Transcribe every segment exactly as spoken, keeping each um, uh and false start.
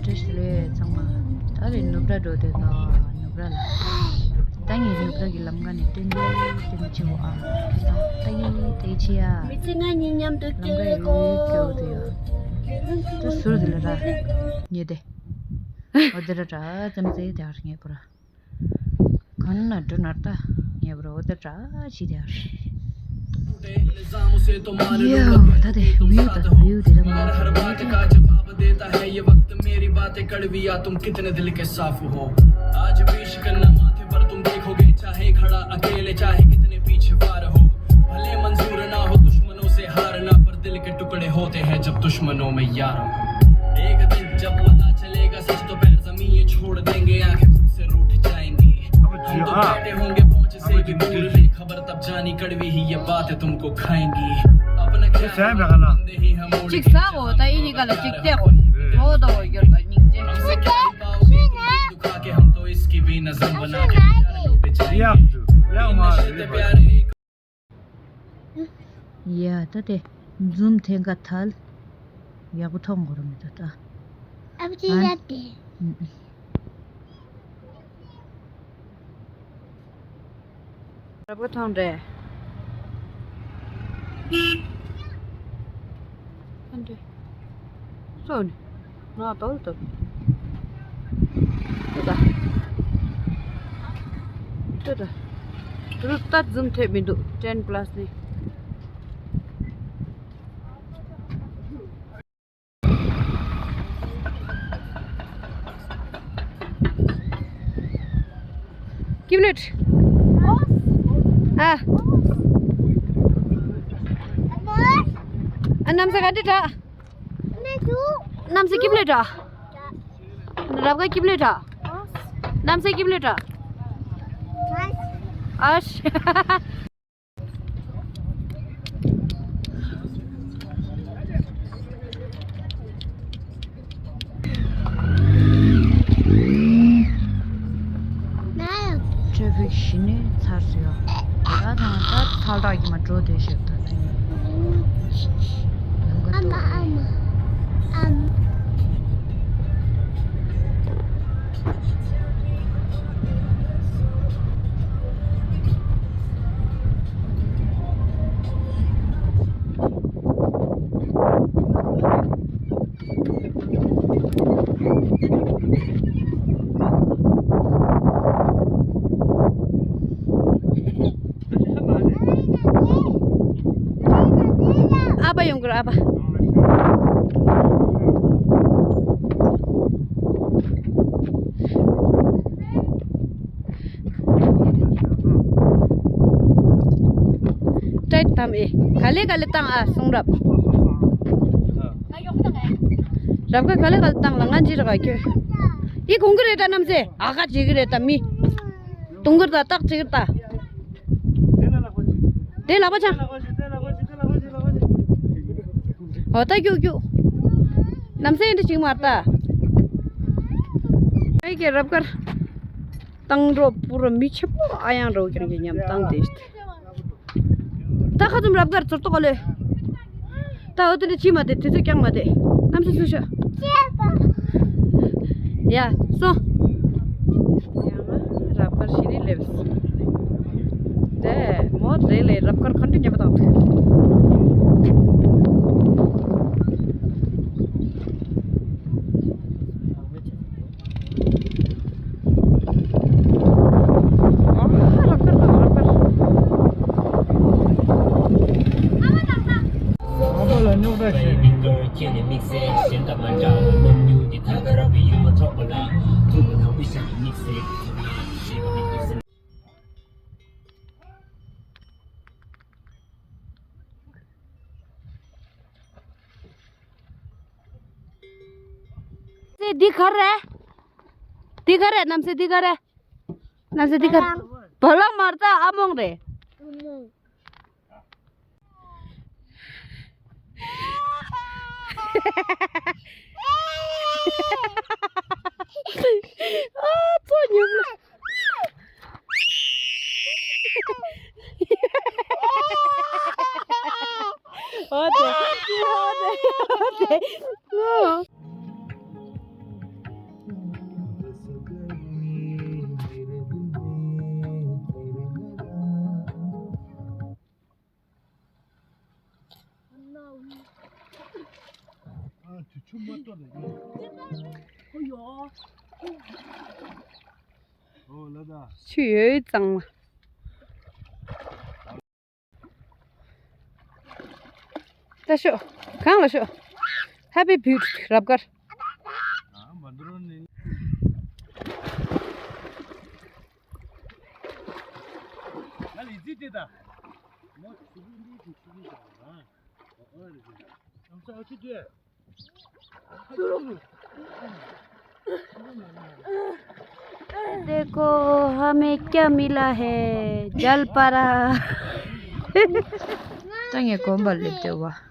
བཀྲ་ཤིས་བདེ་ལེགས་ཚང་མ། ད་རེས་ནུབ་ར་འགྲོ་དེ་ད་ནུབ་ར་ལ། ད་ངས་ནུབ་ར་གི་ལམ་ཁ་ནས་སྟོན་དེ་སྟོན་ཆེ་བོ་ཨ། ད་ཡི་ད་ཡི་ཆེ་ཡ། མི་ཚེ་ང་གཉིས་མཉམ་དུ་ལམ་ཁ་སྐྱེལ་ཡི་དགོས། སྐྱེལ་དེ་ཡ། ད་ཟུར་དེ་ལ་ར་ཉེ་དེ། འོ་དེ་ར་ར་ཙམ་ཙེ་དེ་ཨར་ངེས་པོ་ར། གང་ན་འགྲོ་ན་ད་ངེས་པར་འོ་ད་འདྲ་ཞིག་དེ་ཨར། ཡོ་ད་དེ་བིའུ་ད་བིའུ་དེ་ད་མ་རེད། ཅིག་ཟ་འོ་ད་ཡིན་ནི་ག་ལ་ཅིག་བལྟས་འོ་ད་འོ་ད་འོ་ཡོད་ད་སྙིང་རྗེ། ཡ་ད་དེ་འཛུམ་ཐེངས་ཀ་ཐལ། ཡག་པོ་མཐོང་གོ་ར་མི་འདུག་ད། ཨ་ཕ་ཅི་ཡ་དེ། རབ་ག་ཐང་འདྲེ། ཐང་འདྲེ། སོ་ནི། ང་དོལ་དོལ། ཏུ་ད། ཏུ་ད། རུ་ཏ་ཛུམ་ཐེབས་མི་འདུག་ཊེན་པ་ལ་སི་ནི། སྐྱིབ་ལེ་ཊི། ཨ། ཨ་གནམ་ས་ག་འདྲ་དྲག་གནམ་ས་སྐྱིབ་ལེ་ཊི། རབ་ག་སྐྱིབ་ལེ་ཊི། གནམ་ས་སྐྱིབ་ལེ་ཊི། ཨ་ཤ། ཊེ་ཕིག་གཞི་ནས་ཚར་སོང་ཡ། ད་དང་ད་ཐལ་དྲག་གི་མ་འགྲོ་དེ་ཞེས་ད་ད་ཡིན། ཨ་མ་ཨ་མ་ཨ་མ། ཨ་ཕ་ཡོང་གི་རེད་ཨ་ཕ། ཏྲེད་དམ་ཨེ། ག་ལེ་ག་ལེ་བཏང་ཨ་གསུང་རབ། རབ་ཁ་ག་ལེ་ག་ལེ་བཏང་ལ་ང་འཇིར་ག་ཁྱོད། ཨི་གོང་གི་རེད་ད་རྣམ་སྲས་ཨ་ཁ་བྱེད་གི་རེད་ད་མི། དུང་གི་རེད་ད་སྟག་བྱེད་གི་རེད་ད། དེ་ལག་པ་ཆ། འོ་ད་རྒྱུག་རྒྱུག་རྣམ་སྲས་འདི་ཅིག་མར་ད། ཨེ་ཀེ་རབ་དཀར། བཏང་འགྲོ་པུ་ར་མི་ཆེ་པོ་ཨ་ཡང་འགྲོ་ཀྱང་གི་ཉམས་བཏང་དེ་ཤི། ད་ཁ་ཙུམ་རབ་དཀར་ཚུར་ཏོག་ལེ། ད་འོ་དེ་འདྲ་ཅི་མ་དེ་དེ་ཚོ་ཀྱང་མ་དེ། གནམ་ས་སུ་ཤོ། ཡ་སོ། ཡང་རབ་དཀར་ཤི་ནི་ལེབས། དེ་མོ་དེ་ལས་རབ་དཀར་ཁོན་ཏུ་ཉེ་པ་དང་། སེ་འདི་ག་རེ། འདི་ག་རེ་གནམ་སེ་འདི་ག་རེ། གནམ་སེ་འདི་ག་རེ། བ་ལང་མར་ད་ཨ་མོང་རེད། ཨ་ཙོ་ཉུང་ལ། ཨོ་དེ། ཨོ་དེ། ཨོ་དེ། ཨོ། ཆུ་ཡོད་གཙང་མ། ད་ཤོག་གང་ལ་ཤོག Happy Butte རབ་དཀར། देखो, हमें क्या मिला है? जलपरा। ད་ངས་གོམ་པ་སླེབས་བསྡད་པ།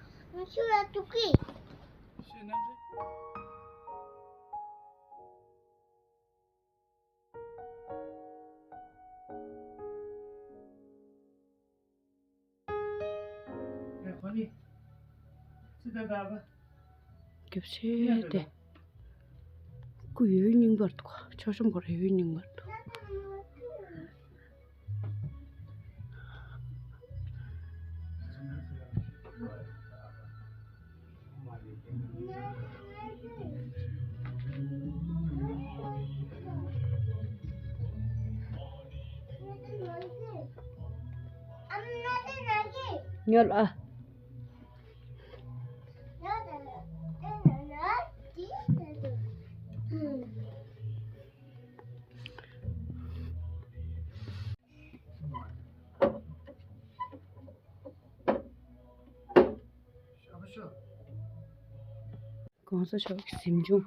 རྒྱབ་ཤེས་ཏེ། སྐུ་ཡོད་རྙིང་པར་འདུག་མཆོད་གཤོམ་སྐོར་ཡོད་རྙིང་པར་འདུག་ཉོལ་ཨ། གོང་ས་མཆོག་གི་གཟིམ་ཆུང་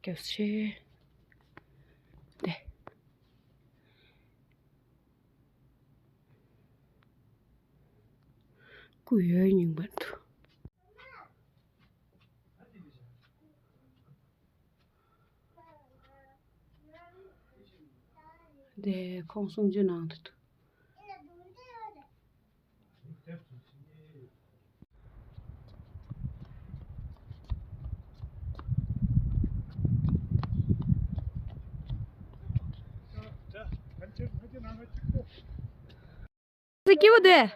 རྒྱབ་ཤེས་ཏེ། སྐུ་ཡོད་རྙིང་པར་འདུག་དེ་ཁོང་གསུང་ཆོས་གནང་དུ་འདུག་སྐྱིད་པོ་འདུག་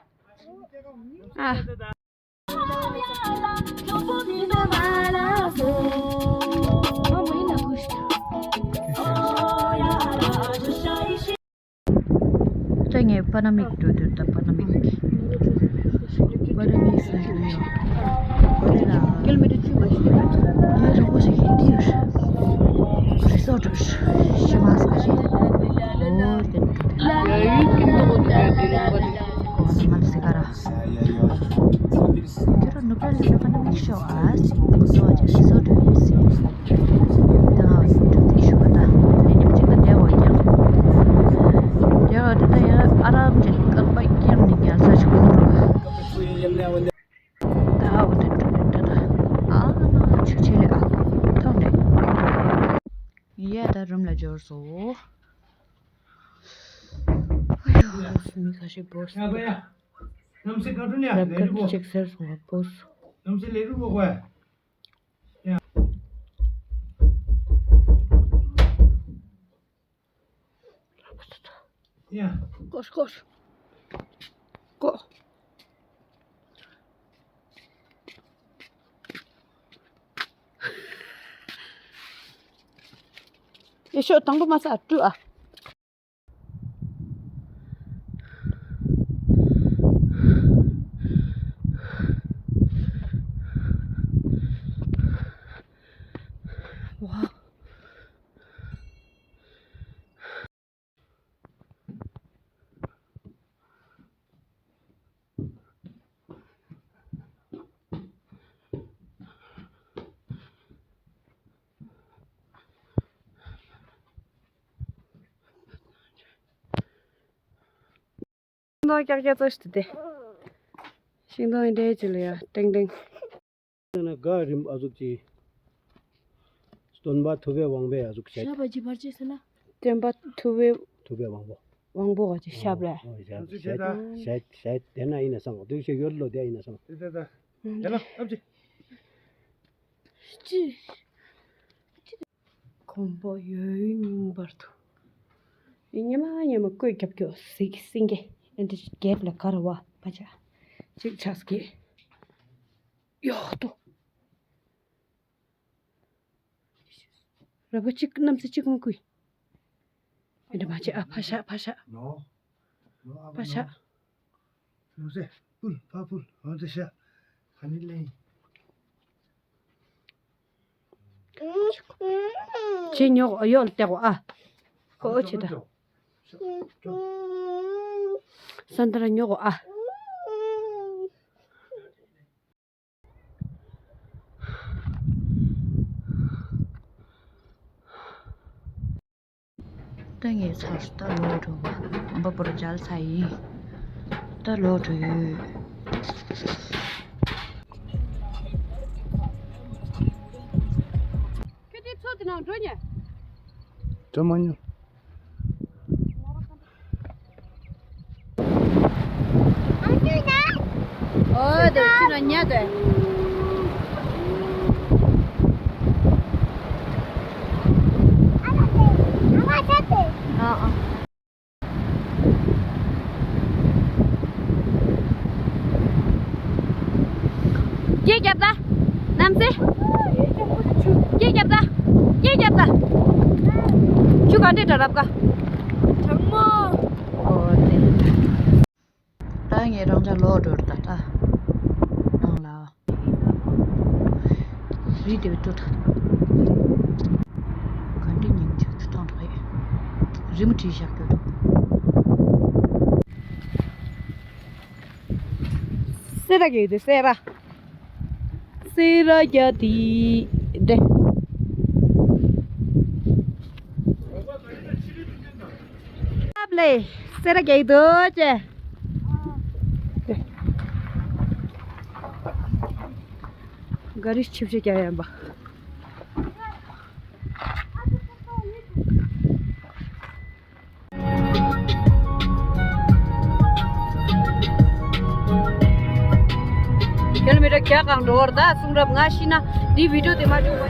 ཨ། ད་ངས་པ་ན་མིག་འགྲོ་དུས་ད་པ་ན་མིག་པ་ན་མིག་ཟེར་གྱི་ཡོད། ཀི་ལོ་མི་ཊར་བཅུ་མ་ཞིག་རེད། ངའི་རོགས་པ་ཞིག་གིས་འདི་ཡོད། རི་སོ་ཊི་ཤི་མ་ས་ཞིག་ཨོ་དེ་ནི་ཡ་ཡུལ་གྱི་མི་འོ་དེ་དེ་ལ་པ་ནི་གོ་བ་ང་ལ་ཟེར་ག་ར། དེ་རུ་ནུབ་ར་ལ་ཟེར་པ་ན་མིག་ཤོག་ཨ་ཟེར་གོ་ཚོ་བ་ཅིག་རི་སོ་ཊི་ཡོད་ཟེར། ད་ང་ཚོ་འགྲོ་དེ་ཤོག་ཨ་ད་ངས་ཉིན་གཅིག་ད་བསྡད་འོ་ཀྱང་། དེ་ག་དེ་ད་ཡ་ཨ་རམ་ཅིག་རྐང་པ་བརྐྱངས་ནས་ཉལ་ས་ཞིག་དགོས་འདུག་ད་འོ་དེ་འགྲོ་ནས་ད་ད་ཨ་ཆུ་ཆེ་ལེ་ཨ་ཐོག་ནས་ཡ་ད་རུམ་ལ་འབྱོར་སོང་། ཨ་ཡོ་མི་ཁ་ཤས་བོས། རབ་དཀར་གཅིག་ཟེར་སོང་བ་བོས། སྐོར་སྐོར། ཀོ། ཡེ་ཤོ་དང་པོ་མ་ས་ཀྲུ་ཨ། ཝའོ། ཤིང་སྡོང་ཀྱག་ཀྱག་ཙོ་ཞིག་ཏུ་སྟེ། ཤིང་སྡོང་ཡི་འདྲའི་ཅི་ལ་ཡ་ཏེང་ཏེང་། ན་ག་རིམ་ཨ་ཟུག་ཅི། སྟོན་པ་ཐུབ་པའི་དབང་པོའི་ཨ་ཟུག་བྱས། ཞབས་པ་ཅི་བར་ཅི་ཟེར་ན། སྟོན་པ་ཐུབ་པའི་ཐུབ་པའི་དབང་པོ། དབང་པོ་ག་ཅི་ཞབས་ལ། ཨོ་ཞབས་ཞབས་ཞབས་དེ་ན་ཡིན་ན་སང་དུ་ཞེ་ཡོད་ལོ་དེ་ཡིན་ན་སང་། དེ་དེ་དེ། དེ་ལ་ཨབ་ཅི། ཅི། གོམ་པ་ཡོད་རྙིང་པར་དུ། ཉི་མ་ཉི་མ་བཀོད་རྒྱབ་སྐྱོ་སིག་སིང་གེ་ཨེ་འདྲ་རྒྱབ་ལ་གར་བ་པ་ཆ་གཅིག་ཆགས་ཀྱི་ཡོག་ཏུ། རབ་ག་གཅིག་གནམ་ས་གཅིག་མ་ཁུལ། ཨེ་འདྲ་མ་བྱེད་ཨ། ཕ་ཤ་ཕ་ཤ། ནོ། ནོ་ཨ་ཕ་ཤ། ཕུལ་ཟེ། ཕུལ་ཕ་ཕུལ། འོ་དེ་ཤ། ག་ནི་ལེན། ཅི་ཉོག་ཨ་ཡོད་ལྟེ་གོ་ཨ། ཁོ་ཨོ་ཆེ་ད། སན་ཏ་ར་ཉོག་གོ་ཨ། ད་ངས་ཚར་ད་ལོག་འགྲོ་བ། འབའ་པོར་མཇལ་ཚར་ཡིན། ད་ལོག་འགྲོ་ཡོད། ཁྱོད་དེ་ཚོ་དེ་ནང་འགྲོ་ཉེ། འགྲོ་མ་མྱོང་། ཨོ་དེ་ཆུ་ན་ཉལ་དེ། ཨ་ཨ། སྐད་རྒྱབ་ད། གནམ་སེ། སྐད་རྒྱབ་ད། སྐད་རྒྱབ་ད། ཆུ་ག་འདྲེ་དྲ་རབ་ཀ། གྲང་མོ། ཨོ་དེ། ད་ངས་རང་ཅག་ལོག་འགྲོ་ར་ད་ད། ནང་ལ། རི་དེ་བའི་ཏོ་ད། ག་འདྲེ་ཉིང་ཆུ་ཚུ་ཐང་དྲག་ཡོད། རི་མོ་བྲིས་བཞག་གི་འདུག་སེ་ར་གི་དེ་སེ་ར། སེ་ར་རྒྱ་དེ་འདྲེ། ཨབ་ལེ། སེ་ར་རྒྱ་ཡི་དོ་ཅེ། ག་རི་ཆིབས་ཆེ་རྒྱ་ཡན་པ། ཁྱོད་མི་ར་རྒྱ་གང་འགྲོ་བར་ད་གསུང་རབ་ང་ཤི་ན་འདི་བི་ཌིའོ་དེ་མ་བྱུང་བ།